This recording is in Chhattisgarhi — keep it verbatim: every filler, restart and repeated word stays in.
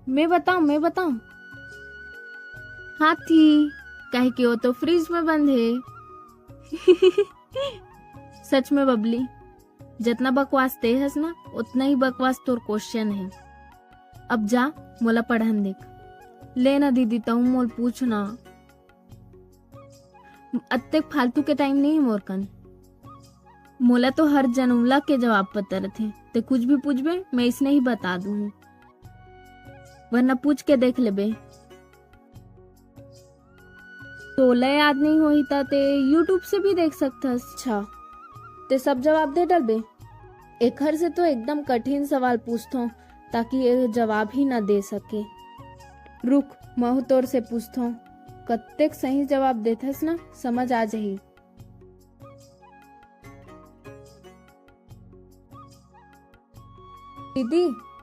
मैं बताऊं, मैं बताऊं? हाथी, काहे कि वो तो फ्रिज में बंद है। सच में बबली, जतना बकवास ते हस ना, उतना ही बकवास तोर क्वेश्चन है। अब जा, मोला पढ़न देख। ले ना दीदी, तहूं मोल पूछ ना। अत्तेक फालतू के टाइम नहीं मोर कन। मोला तो हर जनुमला के जवाब पता रथे। ते कुछ भी पूछबे, मैं इसने ही बता दूंगी, वरना पूछ के देख लेबे। तोला याद नहीं होही ता ते YouTube से भी देख सकथस। अच्छा, ते सब जवाब दे डलबे? एखर से तो एकदम कठिन सवाल पूछथों, ताकि ये जवाब ही ना दे सके। रुक, महू तोर से पूछथों, कत्तेक सही जवाब देथस ना, समझ आ जाही। दीदी,